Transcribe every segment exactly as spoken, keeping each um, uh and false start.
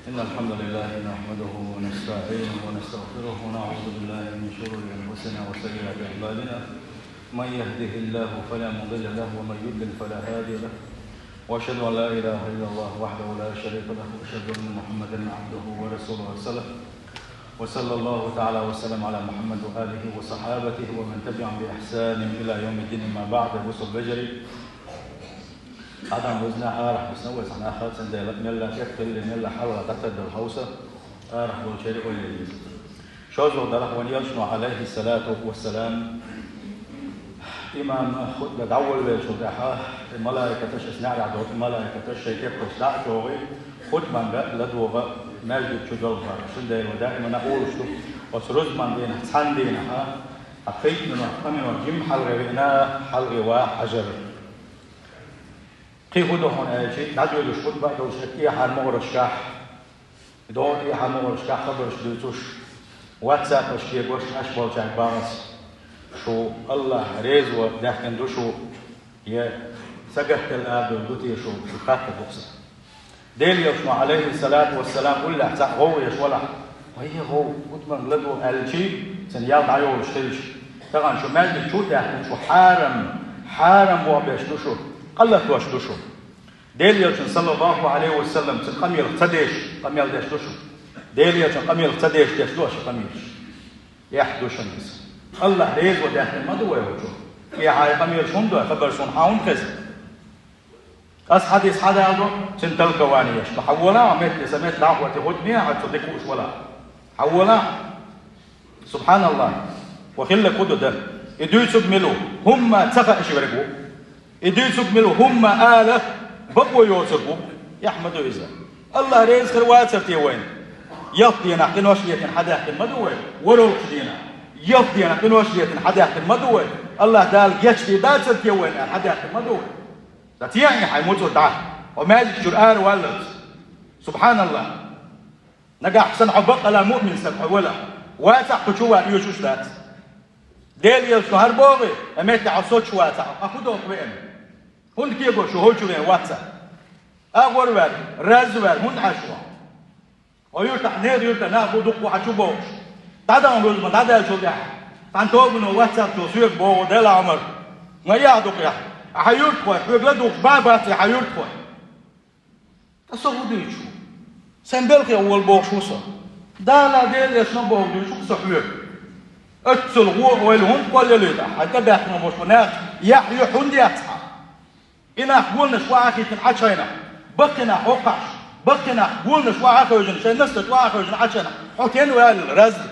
إن الحمد لله نحمده ونستعينه ونستغفره ونعوذ بالله من شرور أنفسنا وسيئات أعمالنا. من يهده الله فلا مضل له ومن يضلل فلا هادي له. وأشهد أن لا إله إلا الله وحده لا شريك له وأشهد أن محمدا عبده ورسوله أرسله. وصلى الله تعالى وسلم على محمد وآله وصحابته ومن تبعهم بإحسان إلى يوم الدين. أما بعد. Бусалба вежарий, Адам везна, арахь везна вай цхьа нах, цундела мелла тӀеххьара, мелла хьалха дӀатардала хьовса, арахь болчари ойла еза. ШозлагӀа далахь вайна Элчано, Ӏалайхи салату вассалам, имам хутба дӀаволавелчул тӀаьхьа, и малайкаташ, ас неӀарехь долу и малайкаташ шайн кепаш дӀа а чӀогӀий, хутбанга ладогӀа маьждиг чу долхара. Цундела даимана олуш ду, оцу рузбан дийнахь, цхьана дийнахь, а пхийтта минот, ткъа минот жимма хьалхавеана, хьалхаван хьажар. Кхин хӀун ду хьуна аьлча, дӀадоьдуш хутба а долуш, тӀехьара могӀаршкахь, догӀу тӀехьара могӀаршкахь хабарш дуьйцуш, ватсапаш кегош Ӏаш болчаьрга боху ас: шу АллахӀ реза ван даьхкина ду шу, я сагатделла арадовла ду те шу, шу хаттар ду-кх сан. Делан Элчано, Ӏалайхи салату вассалам, уллехь цхьаъ гӀовгӀа еш валахь, вай гӀовгӀа, хутбанга ладогӀа аьлча, цуьнан ял дӀайолуш хилча, тахана шу маьждиг чу а даьхкина, шу хьарам, хьарам боху беш ду шу, къа латош ду шу. Делан Элчано, саллаллаху Ӏалайхи ва саллам, цуьнан къамелах ца дешаш, къамел деш ду шу. Делан Элчанан къамелах ца дешаш деш ду аша къамелаш. Эхь ду шуна иза. АллахӀ реза ван даьхкина ма ду вай хӀокху чу. ТӀехьа и къамелаш хӀунда ду, хабар суна хьан хӀунда хеза? Ас хьадис хьадалу, цуьнан толкование еш. Хьан волахь, метте, сан метте дӀахӀотте, хӀуьттуш хьан цу дика хууш валахь. Хьан волахь? СубхьаналлахӀ. Ва хилларг хӀун ду дан? И дуьйцург мила ву? ХӀумма ца хууш верг ву. И дуьйцург мила ву? ХӀумма ала бакъо йоцург ву. Эхь ма ду иза. АллахӀ реза хир вацара те вайна? Ялх дийнахь къинош летийна хьадаьккхина ма ду вай? ВорхӀалгӀачу дийнахь. Ялх дийнахь къинош летийна хьадаьккхина ма ду вай? АллахӀ Дала гечдийр дацара те вайна аьлла хьадаьккхина ма ду вай? Сан тӀе а хьайн муцӀар дӀа, хьо маьждиг чуьра ара валлалц. СубхьаналлахӀ! Нагахь санна хьо баккъала муъмин стаг хьо валахь, вацахь кху чу ван оьшуш дац. Делан Элчано хӀара боху, и метте хьо соцуш вацахь, хьан хӀун доху веана? ХӀунда кего шу хӀокху чу веана вацахь? АгӀор ваьлла, раза ваьлла, хӀунда Ӏаш ву? Хьо юьртахь, нехан юьртахь нах бу дуккха хьан чу бохуш. ДӀадахана рузбан дӀадаьллачул тӀаьхьа, цхьана тобано ватсап чу соьга боху, Делан Ӏамар, ма яхь дукха яхь. Ахьа юьртахой, хьоьга ладугӀуш бан бац и хьан юьртахой. Ткъа со хӀун дуьйцуш ву? Сайн белхе волу бохуш ву со. Дала, Делан Элчано бохург дуьйцуш ву со хьоьга. Оццул гӀо ойла хӀунда кхоллалуьйту ахь, хьайн тӀебаьхкина болуш болу нах яхь юьхь хӀунда яц хьан? И нах гонаш ван а хийтина Ӏачхьайнахь, баккхий нах хьокхахьаш, баккхий нах гонаш ван а хевшина, шайн настарш ван а хевшина Ӏачхьайнахь, хьо тен ваьлла раза?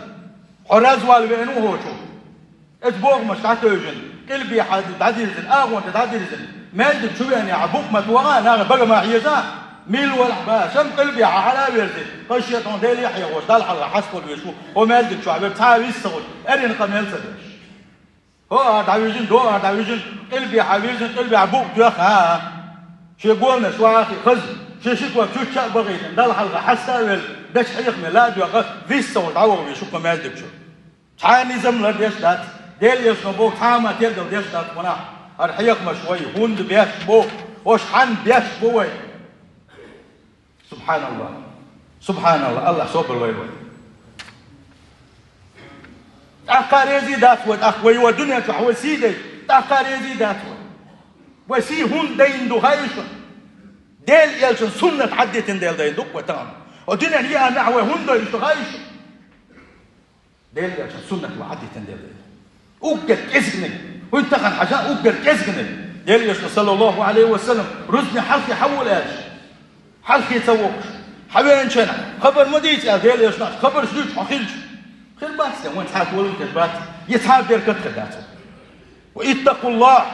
Хьо раза вала веана ву хӀокху чу? Оцу бохамашка дӀатевжина, къилбехьа дӀадирзина, агӀонца дӀадирзина, маьждиг чу веана, хьан букъ ма тоха, нахе бага ма хьежа, мила валахь а, шен къилбехьа хьала а верзий, кхин шен тхуна Дела яхье гӀош, Далла хьалха хьаставала везаш ву, хьо маьждиг чохь верг цхьа а вист ца хуьлуш, эрна къамел а ца деш. ХӀо а дӀавижина, до а дӀавижина, къилбехьа вижина, къилбехьа букъ тоьхна, а, а. Шен гонаш ван а хи хаза, шен ши ког чучча а бахийтина, Далла хьалха хьаста а велла, дечу хьехаме ла а доьгӀна, вист ца хуьлуш дӀаваха везаш ву кху маьждиг чу. Цхьа а низам лардеш дац, Делан Элчано боху, цхьа а ма тергалдеш дац кхунах, хӀара хьехамаш вай хӀунда беш бу, ош хьанна беш бу вай? СубхьаналлахӀ! СубхьаналлахӀ! АллахӀ собар лойла вай. ТӀаккха а резий дац вай, тӀаккха вай вай дуьнен чохь вай сий дайта, тӀаккха а резий дац вай. Вай сий хӀунда дайна ду хаий шуна? Делан Элчанан суннат хьаддитина дела дайна ду-кх вай тахана. Хьо дуьнен еана ахь вай хӀунда дайна ду хаий шуна? Делан Элчанан суннат вай хьаддитина дела дайна. Уггар кӀезигниг, хӀунда тахана хьажа уггар кӀезигниг. Делан Элчано, саллаллаху Ӏалайхи ва саллам, рузбане хьалхе хьан волу аьлча, хьалхе ца воккхуш, хьан веанчарна хабар ма дийца аьлла, Делан Элчано аьлча, хабарш дуьйцуш хьо хилча, хир бац те, вайн цхьа толам хир бац, я цхьа беркат хир дац. Ва иттакъуллахӀ,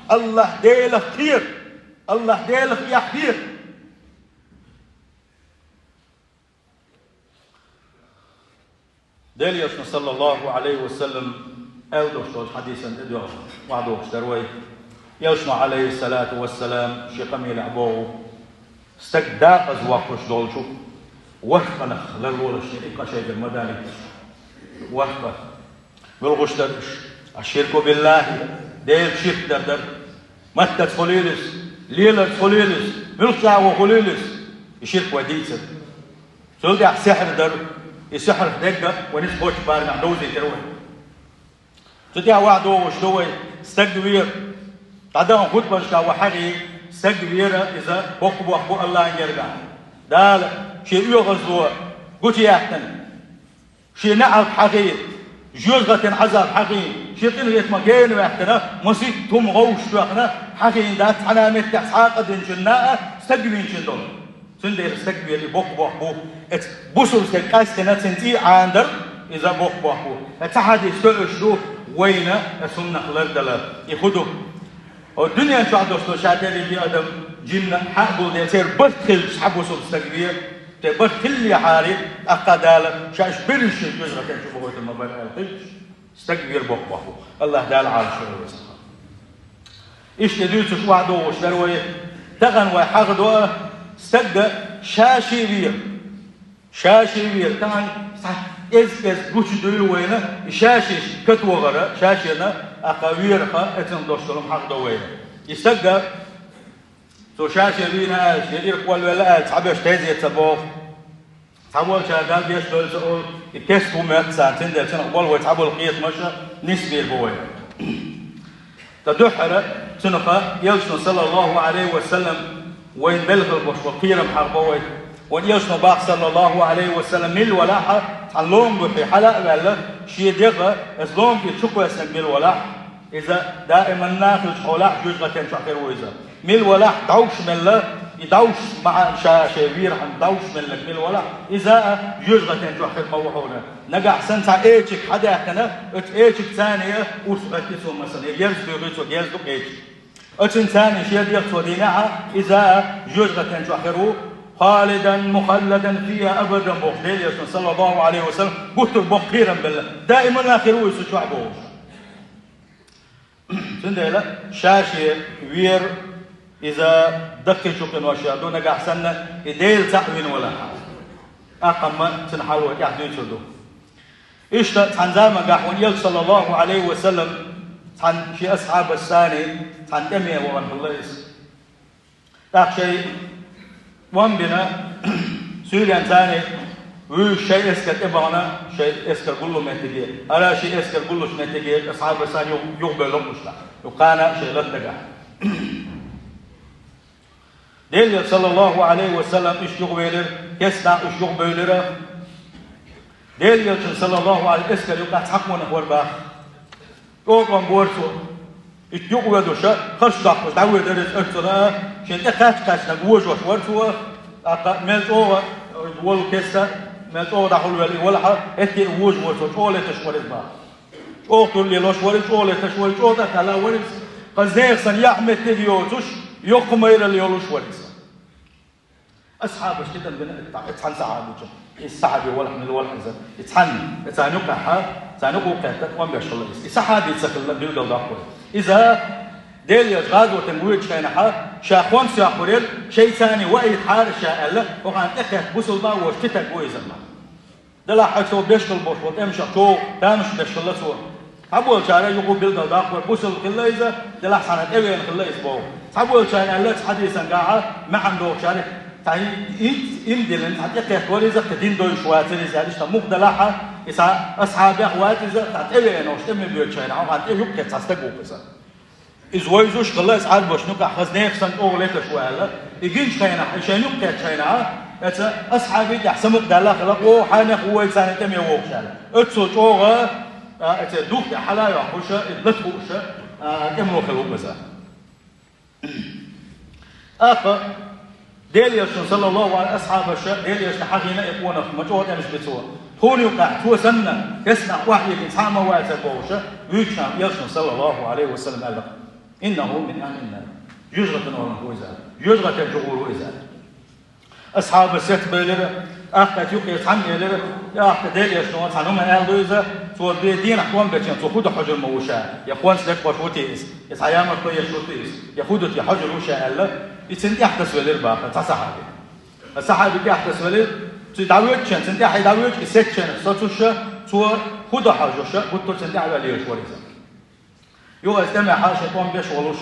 АллахӀ Делах кхера, АллахӀ Делах эхь хьера. Делан Элчано, саллаллаху Ӏалайхи ва саллам, аьлла долуш долчу хьадисан тӀедоьгӀна охьадогӀуш дара вай. Элчано, Ӏалайхи салату ва салам, шен къамелехь боху: «Стаг декъаза воккхуш долчу ворхӀ къинах ларлолаш и къа шайгара ма далийташ». ВорхӀ къа. Муьлха гӀуш дара уьш? Аш-ширку биллахӀи, Делах ширк дар дара. Маттаца хуьлийла иза, леларца хуьлийла иза, муьлхха чӀагӀо хуьлийла иза, и ширк вай дийцар. Цул тӀехьа сихьр дар, и сихьр дегга вайна кхочу барамехь довзийтира вай. Цу тӀехьа вахь догӀуш ду вай, стаг вер. ДӀадахана хутбанашка вай хьахий, стаг вер, иза боккха бохам бу Аллахьан гергахь. Дала шен оьгӀазло гучуяьхна, шен неӀалт хьахий, жоьжахатин Ӏазап хьахий, шен къинхетамах гена ваьккхина, масийтта хӀума гӀовшах тоьхна, хьахийна дац цхьана а меттехь цхьа а къа динчунна а, стаг вийначун долу. Цундела стаг вер и боккха бохам бу. Эцу бусулба стеган къаьстина цуьнан цӀий Ӏанадар, иза боккха бохам бу. Ткъа цхьа хьадис тоьуш ду вайна, аса хӀуманах лардала. И хӀун ду? Хьо дуьнен чохь долуш ша тӀе веъча адам, жинна хьан а гулден, церан барт хилча цхьа бусулба стаг вер, те барт хиллехьара, тӀаккха Дала ша уьш берриш шен жоьжахатин чу бохуьйтур ма бара аьлла хилча, стаг вер боккха бохам бу. Аллахь Дала Ӏалашо веза. Иштта дуьйцуш вахь догӀуш дара вай, тахана вай хьахадо а, стаг ша-шен вер. Ша-шен вер, тахана схьа эз-эз гучудуьйлу вайна, и ша-шен катвахара, ша-шена, тӀаккха вераха, эцунах дош долу хьахадо вайна. И стаг, цо ша-шен вийна аьлча, я ирхъолла велла аьлча, цхьаберш тезета ца боху. Цхьаболчара Дала деш долу ца олу, и кеста хӀума моьтту царна, цундела цунах болу вай цхьаболу кхетамаш нисбийр бу вай. Ткъа дуьххьара цунах Элчано, саллаллаху Ӏалайхи ва саллам, вайна белхалбеш болу кхерам хьахабо вай. Вайн Элчано боху, саллаллаху Ӏалайхи ва саллам, мила валахь а, цхьана лома бухье хьала а ваьлла, шен дегӀ, аса лома тӀера чу кхоьссинарг мила валахь, иза даиманна хилча хьолахь жоьжахатин чохь хир ву иза. Мила валахь дӀовш мелла, и дӀовш маьӀна ша шен верхьан дӀовш мелларг мила валахь, иза а жоьжахатин чохь хир ма ву хьуна. Нагахь санна цхьа эчиг хьадаьккхина, оцу эчигца а урс хӀоьттина цо масала, я герз туьйхи цо, герз ду кхечиг. Оцунца а шен дегӀ цо дийнахь а, иза а жоьжахатин чохь хир ву, خالدا مخلدا فيها أبدا бохуш, Делан Элчано, саллаллаху Ӏалайхи ва саллам, гуттар а боккха кхерам белла, даиманна хир ву иза цу чохь бохуш. Цундела ша-шен вер, иза даккхийчу къинош а ду, нагахь санна и Дела цхьаъ вина валахь а. ТӀаккха амма цуьнан хьал вай тӀаьхьа дуьйцур ду. Иштта цхьана заманахь вайн Элча, саллаллаху Ӏалайхи ва саллам, цхьана шен асхьабашца цхьана тӀеме вахана хилла иза. ТӀаккха шайн тӀом бина, суьйренца царна вуьйш шайн эскар тӀе бахана, шайн эскар гуллу меттиге, ара шен эскар гуллучу меттиге, асхьабашца юха, юхабевлла уьш, юха кхана шайн лата дагахь. Делан Элча, саллаллаху Ӏалайхи ва саллам, уьш юхавелира, кестнахь уьш юхабевлира. Делан Элчанан, саллаллаху Ӏалайхи, эскар юкъахь цхьа къонах вара боху. ЧӀогӀа тӀом бора цо. Иштта юкъавоьдуш, харш доккхуш дӀавоьдура иза оццула, шен тӀе кхаьчча-кхаьччаниг вожош вара цо, тӀаккха мел чӀогӀа волу кеста, мел чӀогӀа дӀахьулвелла и валахь а, хӀетте а вожавора цо, чӀогӀа леташ вара иза боху. ЧӀогӀа тур лелош вара иза, чӀогӀа леташ вара иза, чӀогӀа тӀекхаьлла вара иза. Кхуза нехан санна яхь меттиг йоцуш, йоккха майралла йолуш вара иза. Асхьабаш тидам бина, и цхьана сахьабичун. И сахьаби валахь, мила валахь иза. И цхьанна, и царна юкъахь, царна юкъа кхетта, тӀом беш хилла иза. И сахьаби ца хилла билгалдоккхура. Иза Делан Элча гӀазотан воьдучу хенахь, ша хӀонс йоккхур яра, шайца ваийтахьара ша аьлла, хӀокхарна тӀекхетта бусулба волуш титаг ву иза ма. Делахь хьо цо беш хилла болуш волу тӀемашах чӀогӀа тамаш беш хилла цо. Цхьаболчара юха билгалдоккхура, бусулба хилла иза, делахь цхьана тӀевеана хилла иза боху. Цхьаболчара аьлла цхьа хьадисан гахь, маьӀна дохучара, цхьа и, и, им диллина, цхьа тӀекхетта вара иза, кхин дин дойуш вацара иза, аьлла, иштта муха делахь а, и цхьа асхьабех вац иза, цхьа тӀевеана волуш тӀеме боьдучу хенахь, хьан тӀе юккъе цхьа стаг ву иза. Иза вевзаш хилла, иза Ӏарбошна юкъахь хаза нехан санна чӀогӀа леташ ву аьлла. И гинчу хенахь, и шайна юккъе кхеттачу хенахь, эца асхьабий тӀехь самукъадаьлла хилла, оха хьанех ву вай царна тӀеме вогӀуш аьлла. Оццул чӀогӀа, а, эца дух тӀехь хьала а йоккхуш, и лата хууш, а, тӀемало хилла ву иза. ТӀаккха Делан Элчано, саллаллаху Ӏалайхи, асхьабаша, Делан Элчанна хьахийна и къонах, ма чӀогӀа тӀемаш бина цо. Тхуна юкъахь, цо санна, кестнахь охьаэцна цхьа а ма вацара бохуш, вуьйцучу хенахь Элчано, саллаллаху Ӏалайхи ва саллам, аьлла: «إنه من أهل النار». Жоьжахатин оланах ву иза. Жоьжахатин чу гӀур ву иза. Асхьабаша сецбевлира, тӀаккха юккъе цхьамма элира, тӀаккха Делан Элчано цхьана хӀуманна аьлла ду иза, цо бен дийнахь тӀом бечу хенахь цо хӀун дан хьожур ма ву ша, я кхонца дечу хӀош ву те иза, я цхьа ямартло еш ву те иза, я хӀун ду те хьожур ву ша аьлла, и цунна тӀехь тасавелира боху цхьа сахьаби. Аса сахьаби тӀехь тасавелира, цо дӀавоьдучу хенахь, цунна тӀаьхьа дӀавоьдуш, и сецчу хенахь соцуш, цо хӀун дан хьожуш, гуттар а цунна тӀехь ваьлла езаш вара иза. Юха иза тӀемехь шен тӀом беш волуш,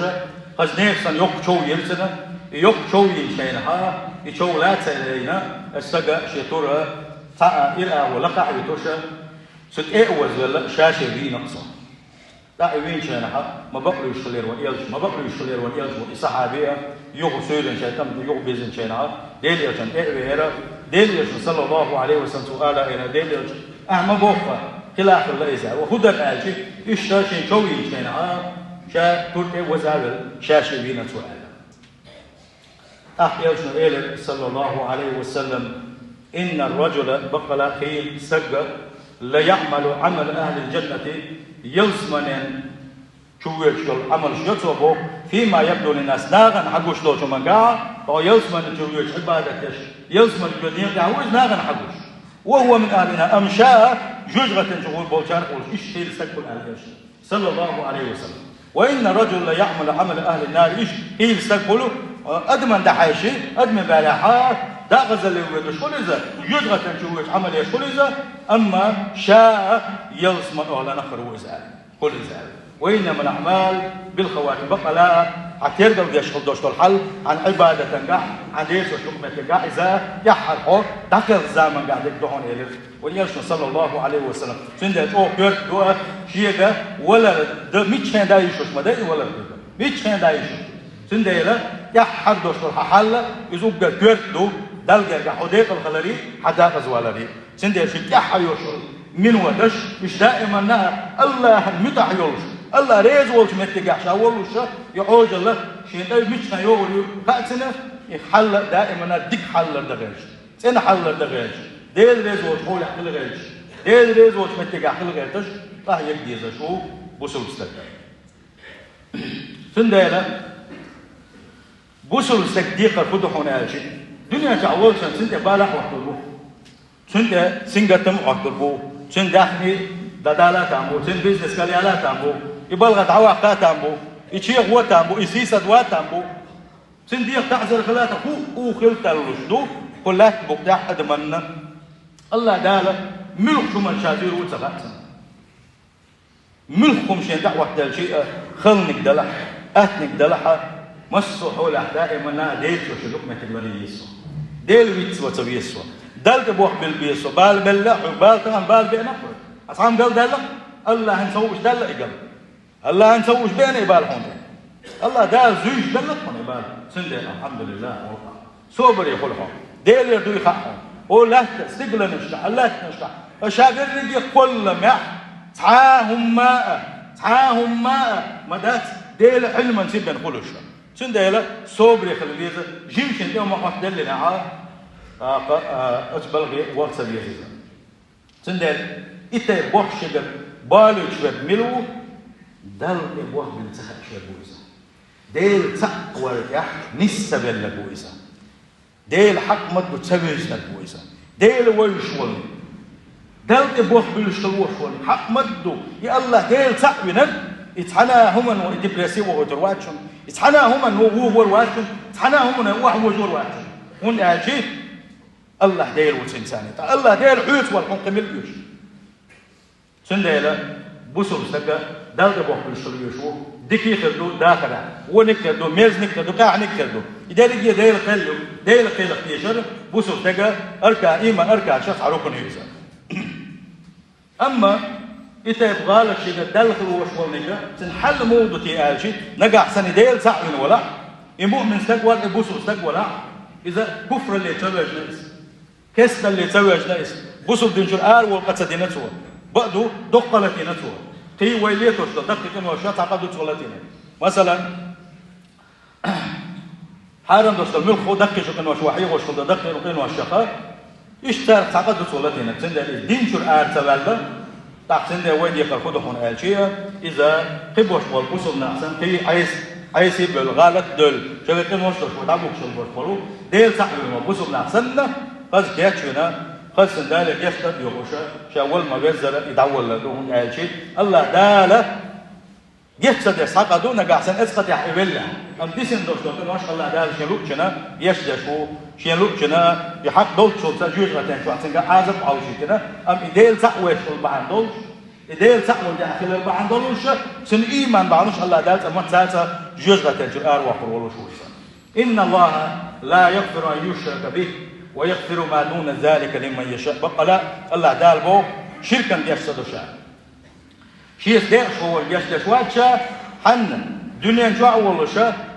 хаза нехан санна йоккха чов йира цунна, И йоккха чов йинчу хенахь, и чов лаца а лайна, аса сага шен тур цхьа а ира агӀо лакхахь а витуш, цу тӀе а вазвелла, ша-ша вийна-кх со. ТӀаккха и вийначу хенахь, ма бакълуьйш хилира вайн элча, ма бакълуьйш хилира вайн элча, и сахьаби а, юха суьйранчу хенахь, юха безначу хенахь, Делан элчанна тӀе а веара, Делан элчано, саллаллаху Ӏалайхи ва саллам, цо ала а элира, Делан элча, ахьа ма бохха, хила хилла иза, ва хӀун дара аьлча, иштта шен чов йинчу хенахь, ша тур тӀе а вазавелла, ша-ша вийна цо аьлла. ТӀаккха элчано элира, саллаллаху Ӏалайхи ва саллам: «Инна ар-раджула», баккъала кхин стаг, «ла яӀмалу Ӏамала ахӀлил-джаннати», ялсаманин чу воьдуш йолу Ӏамалш йо цо боху, «фима ябду линнас», нахана хьагуш долчу хӀумангахь, тхо ялсамани чу воьдуш Ӏибадат деш, ялсамани чу некъа тӀехь ву иза нахана хьагуш. «Ва хӀува мин ахӀлин-нар», амма ша жоьжахатин чу гӀур болчарах волуш, иштта хийла стаг хуьлу аьлла элчано, саллаллаху Ӏалайхи ва саллам. «Ва инна ар-раджула ла яӀмалу Ӏамала ахӀлин-нар», иштта хийла стаг хуьлу, адаман дӀахьаьжча, адамийн барехь, декъазалле воьдуш хуьлу иза, жоьжахатин чу воьдуш Ӏамал еш хуьлу иза, амма ша ялсамани охӀланах хир ву иза аьлла. Хуьлу иза аьлла. «Ва иннамал аӀмалу бил-хаватим», баккъала, хьан тергал деш хила долуш долу хьал, хьан Ӏибадатангахь, хьан дешош юкъаметтигахь иза, тӀаьххьара хьо дӀакхелхачу замангахь дерг ду хьуна элира вайн элчано, саллаллаху Ӏалайхи ва саллам. Цундела чӀогӀа коьрта ду шега валар дан, миччахьа дан йиш йолуш ма дай и валар дан. Миччахьа дан йиш йолуш. Цундела тӀаьххьара долуш долу хьан хьал, иза уггар коьрта ду, Далла гергахь хьо декъала хиларе, хьан декъаза валаре. Цундела шуьга тӀаьххьара йолуш йолу миноташ, уьш даиманна а АллахӀан муьтӀахь йолуш, АллахӀ реза волчу меттигехь ша воллуш, и Ӏожалла шен тӀе миччахьа йогӀур ю хаьа цунна, и хьал даиманна дика хьал лардан гӀерташ, цӀена хьал лардан гӀерташ, Дела реза волчу хьолехь хила гӀерташ, Дела реза волчу меттигехь хила гӀерташ, къахьега дезаш ву бусалба стаг. Цундела бусалба стеган декхар хӀун ду хьуна аьлча, дуьнен чохь волчунна цуьнан тӀе бала а хӀоттур бу, цуьнан тӀе сингаттам а хӀоттур бу, цуьнан даьхни дӀадала а там бу, цуьнан бизнес галъяла а там бу, и балха дӀаваккха а там бу, и чехо а там бу, и сийсаз ван а там бу. Цуьнан дегӀан таӀзар хила а там, хӀуъа хила тарлуш ду кху лаьттан букъа тӀехь адаманна. АллахӀ Дала муьлххачу хӀуманна ша зуьйр ву ца хаьа цунна. Муьлхха хӀума шен тӀе а хӀоттаделча а, халаниг далахь, аттаниг далахь, массо а хьолехь даиманна а Делан чохь шен юкъаметтиг ларъян еза со. Дела виц ван ца веза со. Далла тӀе бохбилла беза со. Бала белла а хьоьга, бала тахана бала беана а хьоьга. Хьан цхьамма гал даьлла, АллахӀан ца хууш даьлла и гал. АллахӀан ца хууш беана и бала хьуна тӀе. АллахӀ Дала зуьйш белла хьуна и бала. Цундела, алхьамдулиллахӀ, валлахӀ. Собаре хуьлу хьо. Делера дуй хаьа хьуна. О, лаьтта стигланашкахь, лаьттанашкахь, ша берриге кхолламехь, цхьа а хӀумма а, цхьа а хӀумма а ма дац Делан Ӏилманца бен хуьлуш. Цундела собаре хила веза, жимачунна тӀе ма хӀоттаделлинехь, а, а, а, оцу балхе ваха ца веза иза. Цундела и тайпа бохуш шегара балуьйтуш верг мила ву? Далла тӀе бохбилла ца хаьаш верг ву иза. Дела цхьаъ вар тӀехь нисса велларг ву иза. Дела хьакъ ма ду ца вевзинарг ву иза. Дела вевзаш волу, Далла тӀе бохбуьйлуш хила волуш волу, хьакъ ма ду, и АллахӀ Дела цхьаъ винарг, и цхьана а хӀуманна вон и депрессия вохуьйтур вац шуна, и цхьана а хӀуманна вон вухавор вац шуна, цхьана а хӀуманна охьавожор вац шуна. ХӀунда аьлча АллахӀ Дела ву цуьнан царна. Ткъа АллахӀ Дела хьоьца волу хьуна кхин мила оьшу? Цундела бусалба стага Далла тӀе бохбуьйлуш хила везаш ву, дика а хир ду дахарехь, вониг а хир ду, мерзаниг а хир ду, къаьхьаниг а хир ду. И дерриге Делан кхел ю, Делан кхелах тешар бусалба стага арка-, иман арканашах цхьа рукн ю иза. Амма и тайпа гӀалат шега Далла хила волуш волниг, цуьнан хьал муха ду те аьлча, нагахь санна и Дела цхьаъ вина валахь, и муъмин стаг валахь, и бусалба стаг валахь, иза куфралле ца вежна иза. Кесталле ца вежна иза, бусалба дин чуьра араволу къа ца дина цо. Бакъду, доккха латийна цо. Кхин вай летош долу даккхий къинош цхьа къа ду цо латийнарг. Масалан, хьарам долуш долу муьлхха даккхий шу къинош вай хьехош хилла долу даккхий къиношех, иштта царах цхьа къа ду цо латийнарг. Цундела иза дин чуьра ара ца ваьлла, тӀаккха цундела вай декхар хӀун ду хьуна аьлча, иза кхин бош болу бусалба нах санна, кхин Ӏеса, Ӏеса а бевлла, гӀалат а девлла, шайн къинош долуш болу, дӀабухкуш болуш болу, Дела цхьаъ вина бусалба нах санна, хаза кечвина, хаза санна Дале гечдар а доьхуш, ша вала ма-веззара и дӀаваллар ду, хӀунда аьлча АллахӀ Дала геч ца деш цхьа къа ду, нагахь санна оцу къа тӀехь и веллехь. Амма дисина долуш долу къинош АллахӀ Дала шен луъучунна гечдеш ву, шен луъучунна и хьакъ долччулца жоьжахатин чохь цуьнга Ӏазап а хьовсийтина, амма и Дела цхьаъ веш хила бахьана долуш, и Дела цхьаъ волу тӀехь хилар бахьана долуш, цуьнан ийман бахьана долуш АллахӀ Дала цкъа маца а цкъа жоьжахатин чуьра араваккхур волуш ву иза. إن الله لا يغفر أن يشرك به ويغفر ما دون ذلك لمن يشاء. Бакъала АллахӀ Дала боху, ширкана деш ца до Ша. Шеца декъашхо волчун гечдеш вац Ша, хӀанна дуьнен чохь а волуш,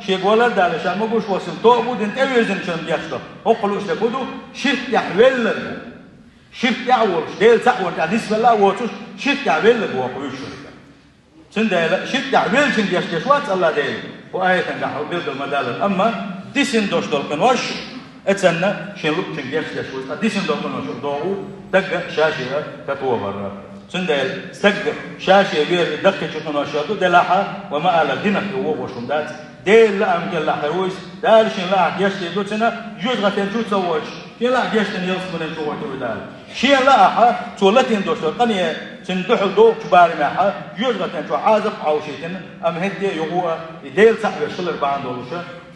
Шега валар а далош, Ша могуш волчун тоба а дина, тӀевирзинчунна гечдо. ХӀокху луъуш дерг хӀун ду? Ширк тӀехь велларг. Ширк тӀехь а волуш, Дела цхьаъ волчу тӀехь нисвелла а воцуш, ширк тӀехь велларг ву хӀокху вуьйцург. Цундела ширк тӀехь веллачунна гечдеш вац АллахӀ Дела, хӀокху аятехь билгал ма-даллара. Амма дисина долуш долу къинош, эццанна шен луъучунна гечдеш ву, ткъа дисина долу къинош догӀу стаг ша-шиъ а кхетавар. Цундела стаг ша-шиъ вер и даккхийчу къиношна ду делахь а, вай ма-аллара, динах юхавогӀуш хӀума дац. Делан лаам кӀелахь хир ву иза, Дала шен лаахь гечдийр ду цунна, жоьжахатин чу ца войтуш, шен лаахь гечдина ялсаманин чу войтур ву Дала. Шен лаахь, цо латийна долуш долу къинош, цуьнан дуьхьал догӀучу барамехь, жоьжахатин чохь Ӏазап а Ӏовшийтина, амма хӀетте а юха а, и Дела цхьаъ веш хилар бахьана долуш,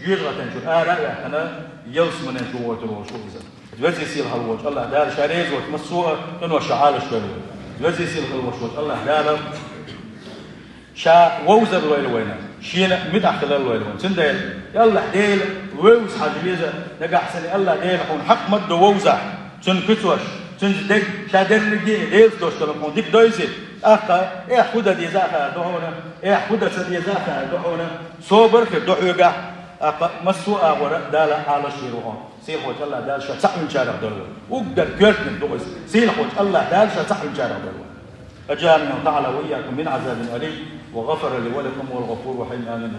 жоьжахатин чуьра ара а ваьккхина, ялсаманин чу войтур волуш ву иза. Веза-сийлахь волчу АллахӀ Дала Ша реза волчу массо а къинош Ша Ӏалашдойла вай. Веза-сийлахь волчу АллахӀ Дала Ша вовзар лойла вайна, Шена муьтӀахь хилар лойла вайна. Цундела и АллахӀ Дела вевза хьажа веза, нагахь санна и АллахӀ Дела хьуна хьакъ ма-дду вовзахь, Цунна куьцош, Цуьнца дерг, Ша дерриге а Делаца долуш долу хьуна дика дойзий, тӀаккха, эхь, хӀун дан деза а хаар ду хьуна, эхь, хӀун дан ца деза а хаар ду хьуна, собар а хир ду хьоьгахь, тӀаккха массо а агӀор Дала Ӏалашдийр ву хьуна. Сийлахьчу АллахӀ Дала Ша цхьаъ винчарах дойла вай. Уггар коьртаниг ду иза. Сийлахьчу АллахӀ Дала Ша цхьаъ винчарах дойла вай. أجارنا الله تعالى وإياكم من عذاب أليم وغفر لي ولكم وهو الغفور الرحيم. آمين.